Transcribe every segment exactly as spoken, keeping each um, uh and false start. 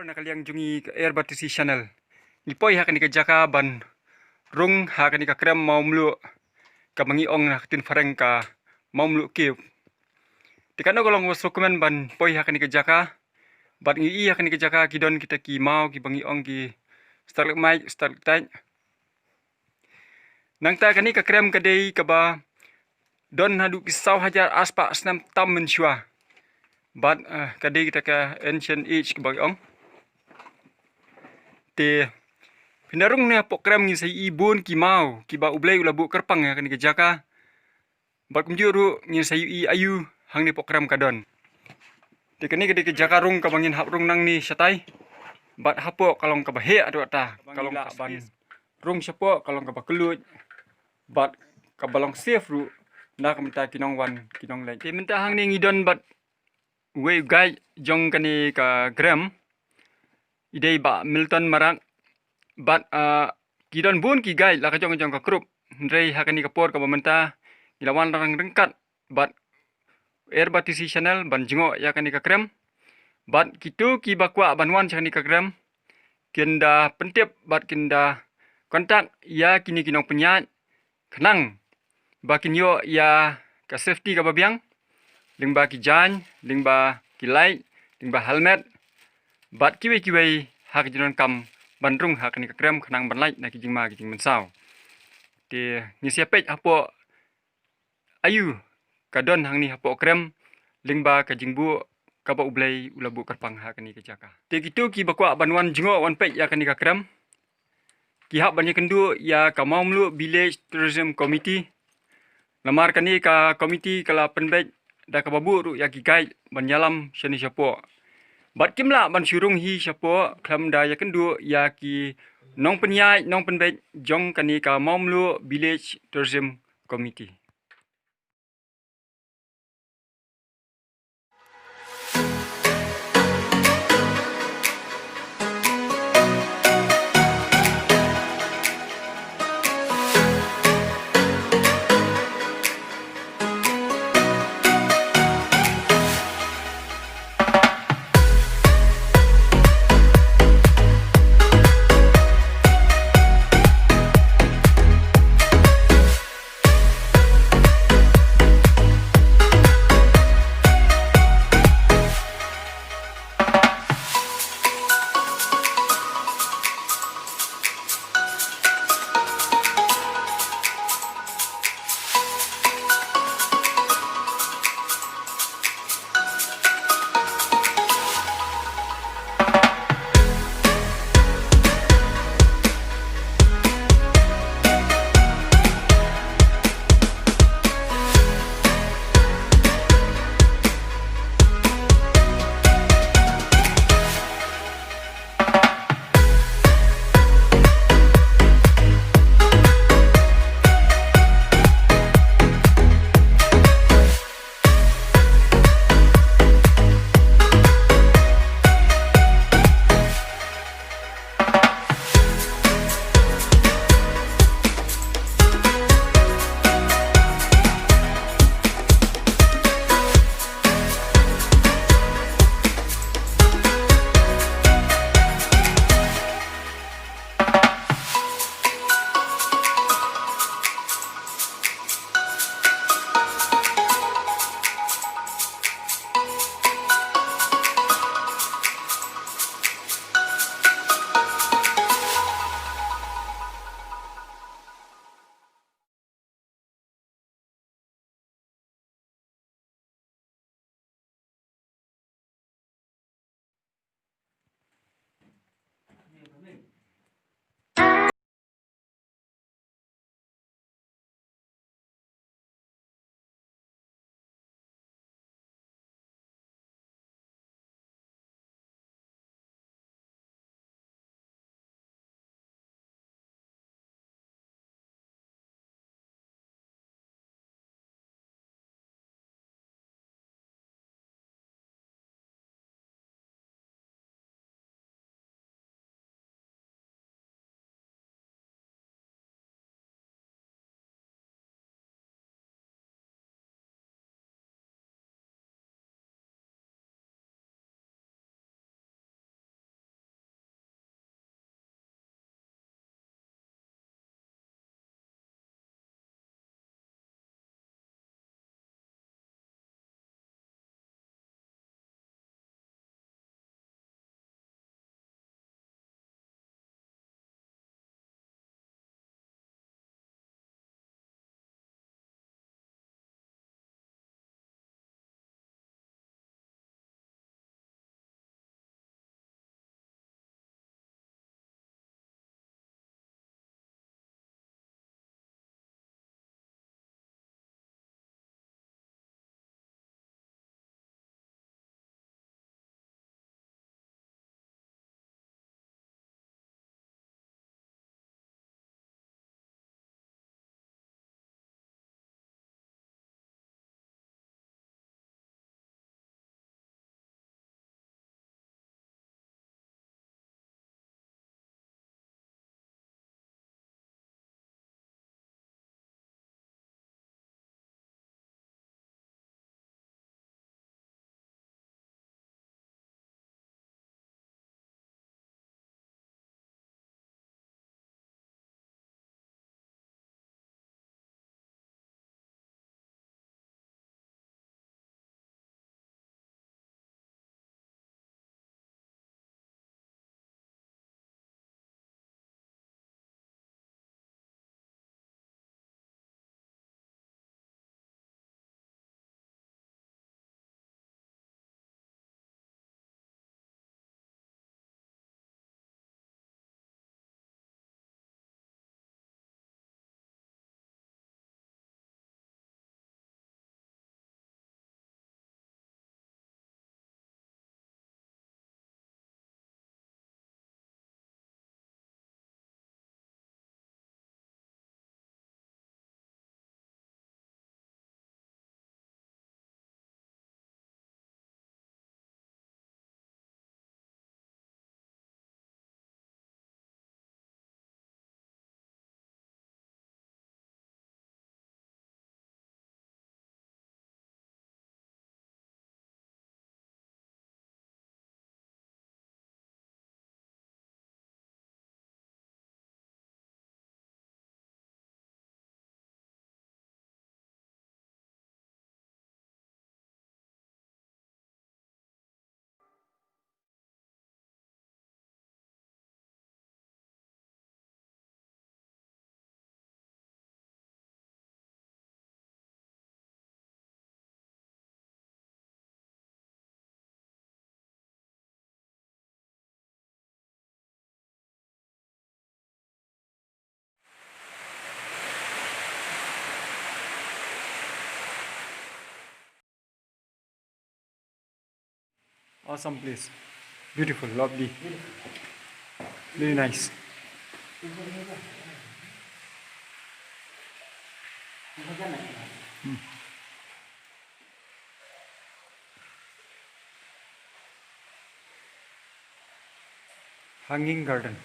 Na ka liang jong ngi ka Erbatusi Channel, ngi poi ha kane ka jaka ban rung ha kane ka krem Mawmluh, kaba ngi ong na ka ktien phareng ka Mawmluh Cave. Te kano ka long kaba sngewkmen ban poi ha kane ka jaka, bad ngi ïohi ha kane ka jaka ki don kita ki maw kiba ngi ong ki stalagmite, stalactite. Nangta kane ka krem ka dei kaba don haduh ki saw hajar arspah snem tam mynshuwa. Bad, eh, ka dei kita ka ancient age kaba ngi ong. Te phin da rung hangne hapoh krem ngin sa ïohi bun ki maw kiba U Blei u la buh kyrpang ha kane ka jaka. Bad kumjuh ruh ngin sa ïohi aïu hangne hapoh krem ka don. Te kane ka dei ka jaka rung kaba ngin hap rung nangne shatai. Bad hapoh ka long kaba heh haduh katta, ka long kaba rung shapoh ka long kaba kylluid, bad kaba long safe ruh na ka bynta ki nongwan ki nongleit. Te mynta hangne ngi don bad uwei u guide jong kane ka krem. I dei Bah Milton Marak. Bad, ah, ki don bun ki guide la ka jong ka jong ka group. Hynrei ha kane ka por kaba mynta ngi la wan rang ryngkat bad Erbatusi Channel ban jngoh ïa kane ka krem. Bad kito kiba kwah ban wan sha kane ka krem, kin da pyntip bad kin da contact ïa kine ki nongpynïaid khnang ba kin ïoh ïa ka safety kaba biang, lyngba ki jaiñ, lyngba ki light, lyngba helmet, bad kiwei kiwei ha ka jingdonkam ban rung ha kane ka krem khnang ban lait na ki jingma ki jingmynsaw. Te ngin sa ïa peit hapoh aïu ka don hangne hapoh krem, lyngba ka jingbuh kaba U Blei u la buh kyrpang ha kane ka jaka. Te kito kiba kwah ban wan jngoh wan peit ïa kane ka krem, ki hap ban ïakynduh ïa ka Mawmluh Village Tourism Committee. Namar kane ka committee ka la pynbeit da kaba buh ruh ïa ki guide ban ïalam shane shapoh. Bad kim lah ban shu rung hi shapoh khlem da ïakynduh ïa ki nongpynïaid nongpynbeit jong kane ka Mawmluh Village Tourism Committee. Awesome place. Beautiful, lovely. Very nice. Hmm. Hanging garden.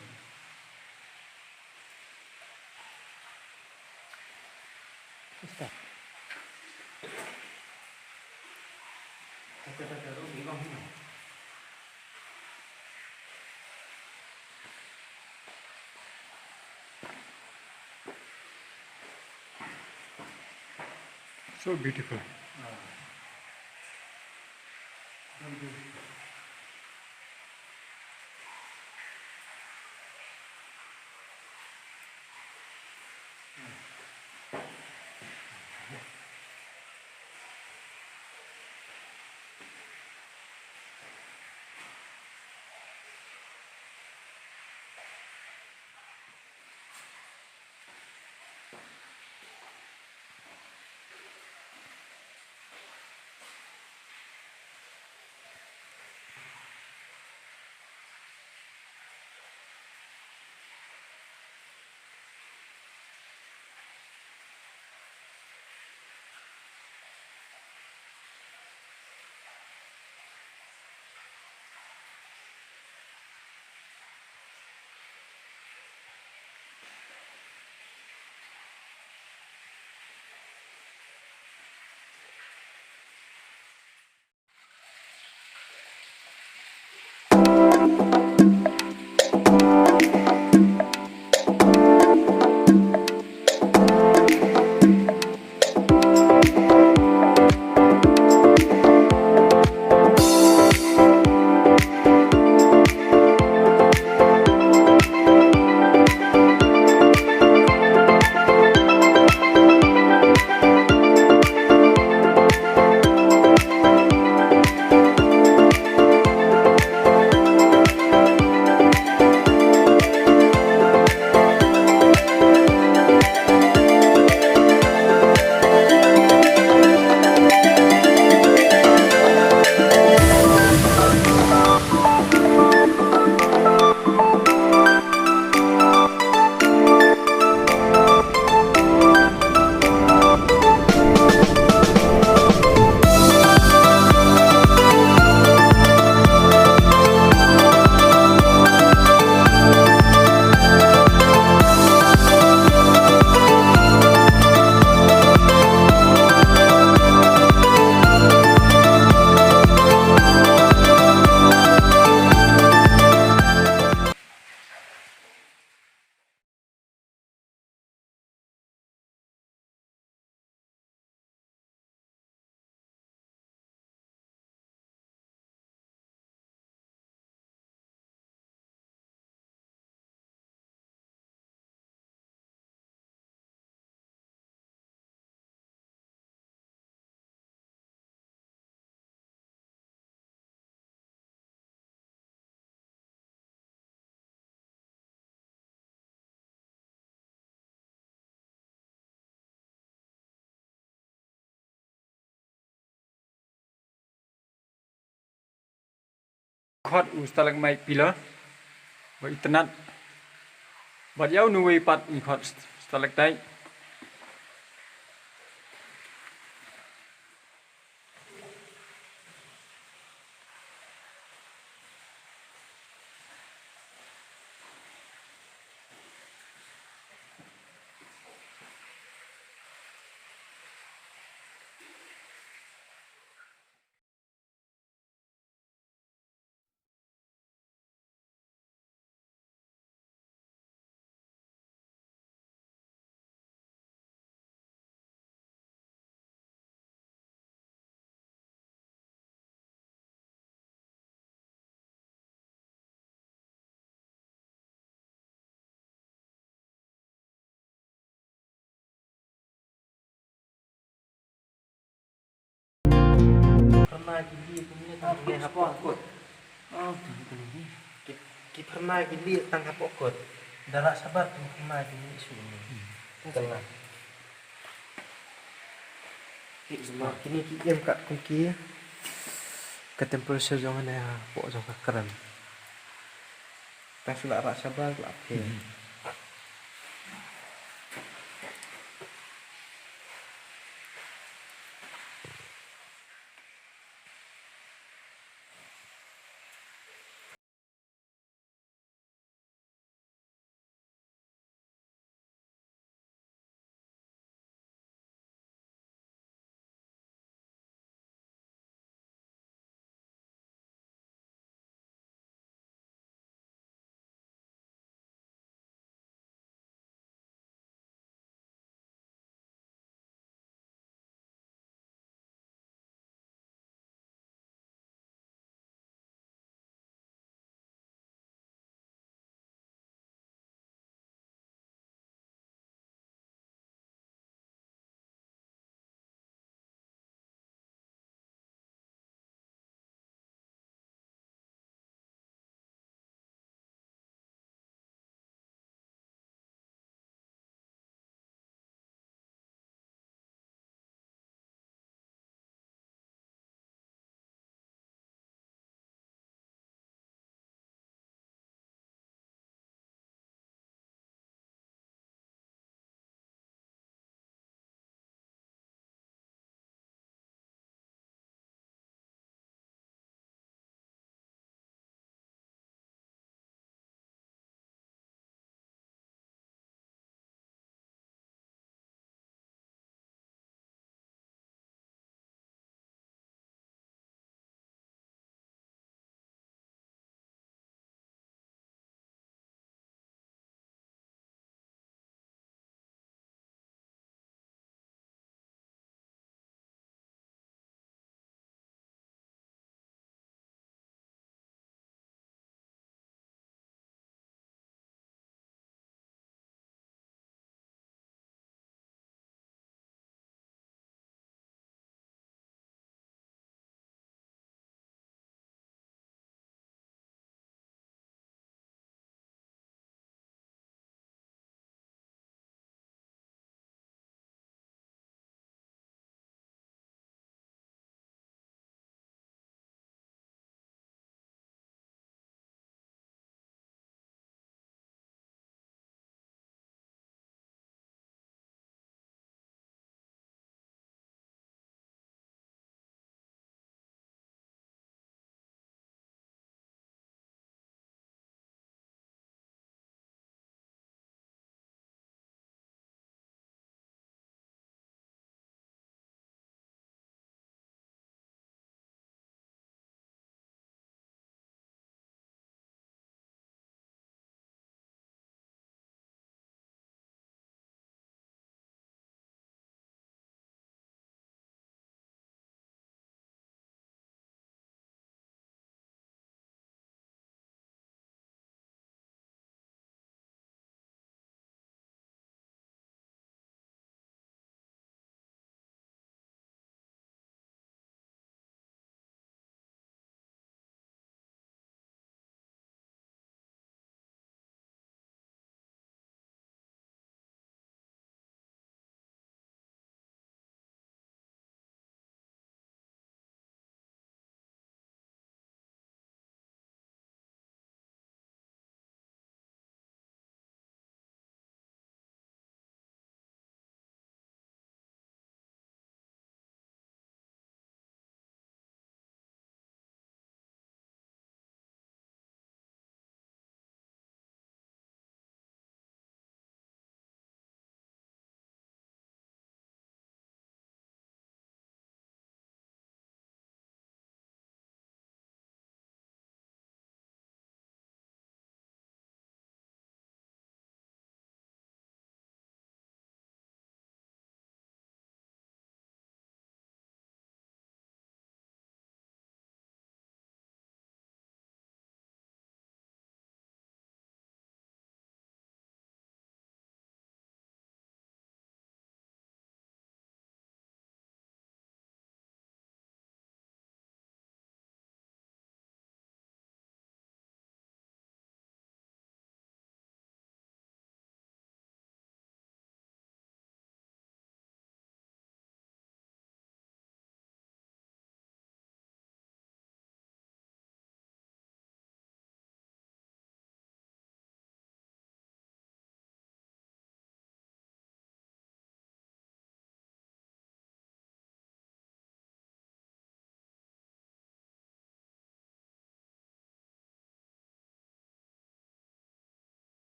So beautiful. Khot u stalagmite pillar. Ba itynnad. Bad ïa uno uwei pat ngi khot stalactite. Pyrna ki lieh kumne tang ngi hapoh kot. Ki, ki pyrna ki lieh tang hapoh kot. Dara sabar ki pyrna ki lieh shu ni. Tang kala. Ki sma kini ki em kat kum ki. Ka temperature jong kane hapoh jong ka kren. Tang shu la rah shabar la pher.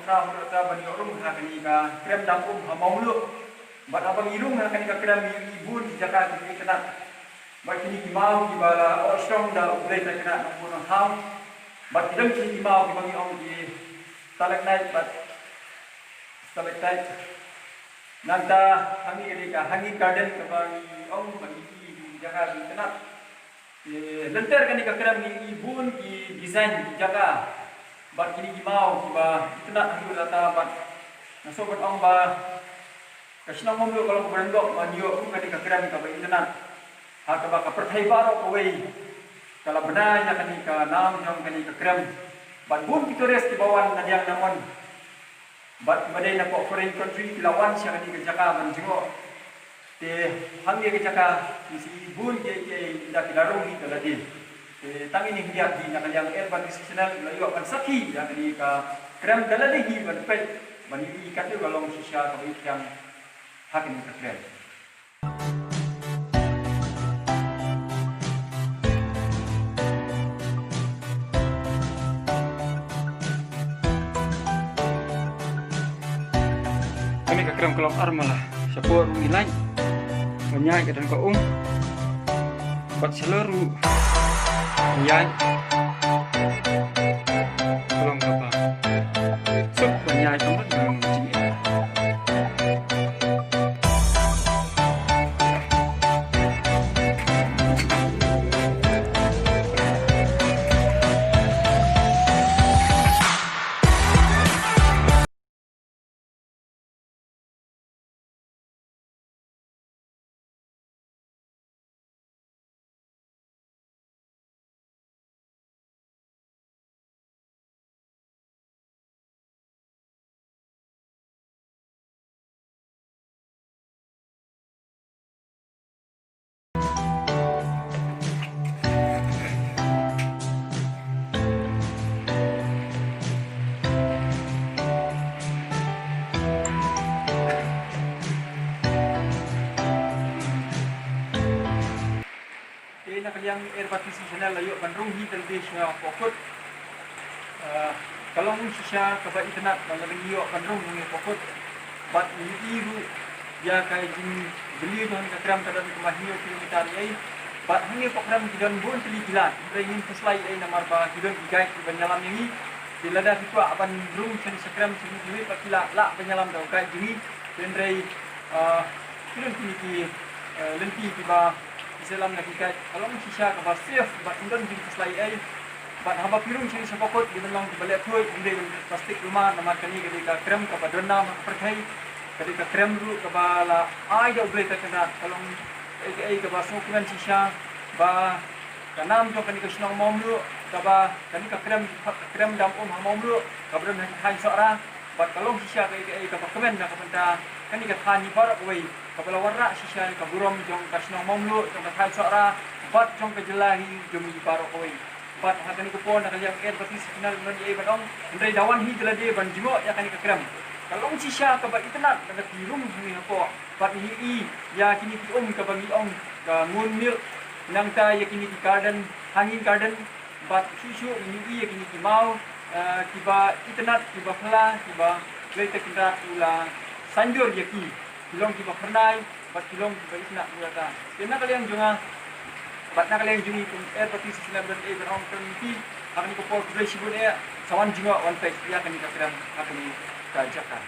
Ka hura ta ban ïoh rung ha kane ka krem dam um ha Mawmluh. Bad haba ngi rung ha kane ka krem ngi ïohi bun ki jaka kiba itynnat. Bad kine ki maw kiba la ïoh shong da U Blei Trai Kynrad Nongbuh Nongthaw. Bad ki don kine ki maw kiba ngi ong ki stalagmite bad stalactite. Nangta hangne ka hanging garden kaba ngi ong ba ngi ïohi ki jaka kiba itynnat. Te lynter kane ka krem ngi ïohi bun ki design ki jaka bad kine ki maw kiba itynnat ha kata bad nga sngewbha ban ong ba ka shnong Mawmluh ka long kaba donbok ban ïoh kane ka krem kaba itynnat ha kaba ka pyrthei baroh kawei ka la bna ïa kane ka nam jong kane ka krem bad bun ki tourist kiba wan na liang na mon. Bad kiba dei na ka foreign country ki la wan sha kane ka jaka ban jngoh. Te hangne ka jaka ngi sa ïohi bun kiei kiei ynda ki la rung hi da lade. Te tang ine hi ïa phi na ka liang Air Bharathi Channel la ïoh ban sakhi ïa kane ka krem da lade hi ban peit ban ïohi katno ka long shisha kaba ïohthiang ha kane ka krem. Kane ka krem ka long armala. Shapoh ruh ngi lait ban ïaid ka don ka um. Bad shalor ruh ban ïaid ka long kaba suk ban ïaid ka long kaba jingeh. Te na ka liang Air Bharathi Channel la ïoh ban rung hi da lade sha Pokot. Ah, ka long shisha kaba itynnat ba la dang ïoh ban rung hangne Pokot. Bad ngi ïohi ruh ïa ka jingjylli jong ka krem ka don kumba hynñiew kilometer ei. Bad hangne Pokot ki don bun tylli ki lad. Hynrei ngim khuslai ei namar ba ki don ki guide kiban ïalam ïa ngi. Te lada ki kwah ban rung shane sha krem shane sha ri bad ki lah lah ban ïalam da u guide jong ngi. Te hynrei, ah, ki don kine ki, eh, lynti kiba Ki sa ïalam na ki guide ka long shisha kaba safe bad ym don jingkhuslai ei. Bad haba phi rung shane sha Pokot ki ban long kiba leh thuid, ym dei ban plastik lumar namar kane ka dei ka krem kaba don nam ha ka pyrthei. Ka dei ka krem ruh kaba la ai da U Blei Trai Kynrad, ka long kaei kaei kaba sngewkmen shisha ba ka nam jong kane ka shnong Mawmluh kaba kane ka krem, ka krem dam um ha Mawmluh kaba don ha ki thaiñ Sohra. Bad ka long shisha kaei kaei kaba kmen na ka bynta kane ka thaiñ hi baroh kawei kaba la wanrah shisha ïa ka burom jong ka shnong Mawmluh, jong ka thaiñ Sohra bad jong ka jylla hi jong ngi baroh kawei. Bad ha kane ka por na ka liang Air Bharathi Channel ngan ïa ban ong hynrei da wan hi da lade ban jngoh ïa kane ka krem. Ka long shisha kaba itynnat lada phi rung hangne hapoh bad ngi ïohi ïa kine ki um kaba ngi ong ka moon milk, nangta ïa kine ki garden, hanging garden. Bad shuh shuh ngi ïohi ïa kine ki maw, eh, kiba itynnat, kiba phylla, kiba U Blei Trai Kynrad u la saiñdur ïa ki. Ki long kiba phyrnai bad ki long kiba itynnat ruh ïa ka. Te na ka liang jong nga bad na ka liang jong ngi kum Air Bharathi Channel ban ïa ban ong kren ïa ki ha kane ka por khublei shibun eh, sa wan jngoh wan peit ïa kane ka krem ha kane ka jaka.